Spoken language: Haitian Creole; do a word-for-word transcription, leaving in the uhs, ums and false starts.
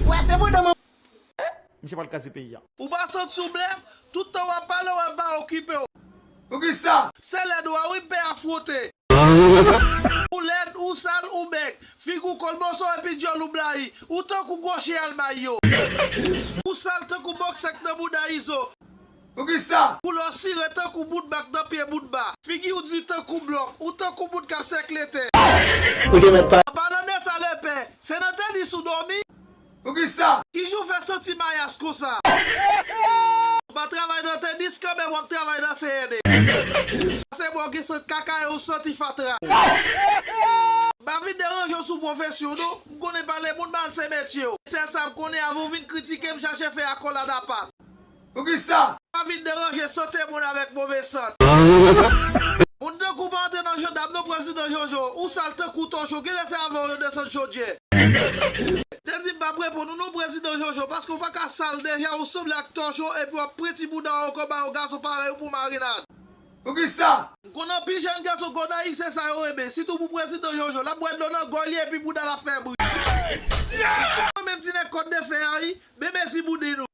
Wè se bouda man. Misye pral kraze peyi a. Ou pa santi w blèm? Tout tan w ap pale, w ap pa okipe w. Poukisa? Se lèd ou a wi pè a fwote. Ou lèd, ou sal, ou bèg. Figi w kolboso epi dyòl ou blayi. Ou tankou gwo chen al bay yo. Ou sal tankou bòksè k nan bouda Izo. Poukisa? Koulè w sire tankou bout bak nan pye bout ba. Figi w di tankou blòk. Ou tankou moun k ap sèkle tè. Ou te mèt pa. An palan de sa lepè, se nan tenis ou dòmi? Poukisa? Kijan w fè santi mayas konsa? Ou pa travay nan tenis kanmenm w ap travay nan C N E. Se bon gen sant kaka e yon santi fatra. Pa vin deranje w sou pwofesyon w non. M konnen pale moun mal se metye w. Sèl sa m konnen avan w vin kritike m chache fè akòlad apat. Poukisa? Pa vin deranje sante moun avèk move sant. Moun tankou w pa antre nan jandam non prezidan Jojo. Ou sal tankou tòchon. Kilè se avè w yo desann chodyè? Te di m p ap reponn ou non prezidan Jojo paske w pa ka sal deja ou sanble ak tòchon epi w ap pran ti bouda w ankò ba yon gason parèy ou pou marinad. Poukisa? M konn anpil jèn gason kòd ayisyen sa yo renmen sitou pou prezidan Jojo l ap bwè dlo nan gòl li epi bouda l ap fè bri. Mwen menm ti nèg kòd de fè a wi. Bebe si boudin ou.